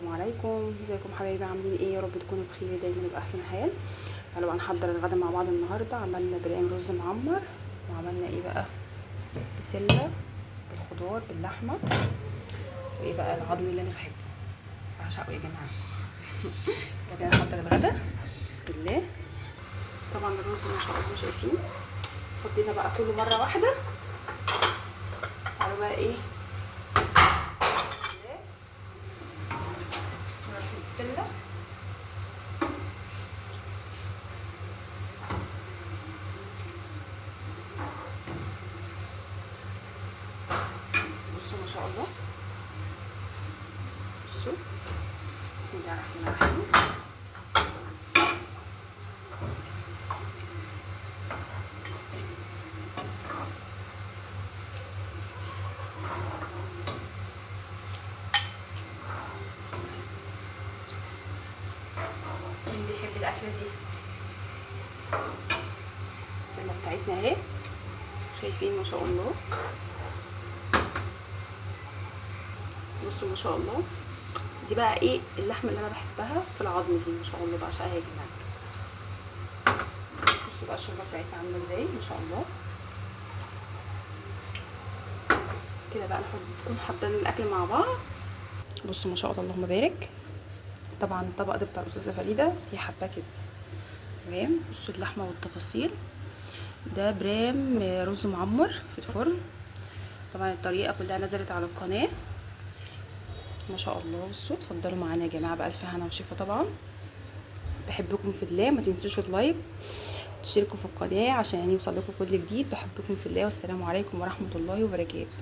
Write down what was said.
السلام عليكم، ازيكم حبايبي؟ عاملين ايه؟ يا رب تكونوا بخير دايما وباحسن حال. تعالوا بقى نحضر الغدا مع بعض. النهارده عملنا برام رز معمر، وعملنا ايه بقى؟ بسلة بالخضار باللحمه، وايه بقى العظم اللي انا بحبه بعشقه يا جماعة. يلا بينا نحضر الغدا، بسم الله. طبعا الرز ما شاء الله شايفين فضينا بقى كله مرة واحدة. تعالوا بقى ايه البسله. بصوا ما شاء الله، بصوا بسم الله الرحمن الرحيم. مين بيحب الاكلة دي؟ البسله بتاعتنا اهي، شايفين ما شاء الله. بصوا ما شاء الله، دي بقى ايه اللحمة اللي انا بحبها في العظم دي، ما شاء الله بعشقها يا جماعة. بصوا بقى الشوربة بتاعتنا عامله ازاي ما شاء الله. كده بقى نكون حضرنا الاكل مع بعض. بصوا ما شاء الله اللهم بارك. طبعا الطبق ده بتاع الاستاذة فريدة، هي حباه كده تمام. بصوا اللحمة والتفاصيل. ده برام رز معمر في الفرن، طبعا الطريقة كلها نزلت على القناة ما شاء الله. بصوا اتفضلوا معانا يا جماعة بالف هنا وشفا. طبعا بحبكم في الله، ما تنسوش اللايك وتشتركوا في القناة عشان يوصل لكم كل جديد. بحبكم في الله، والسلام عليكم ورحمة الله وبركاته.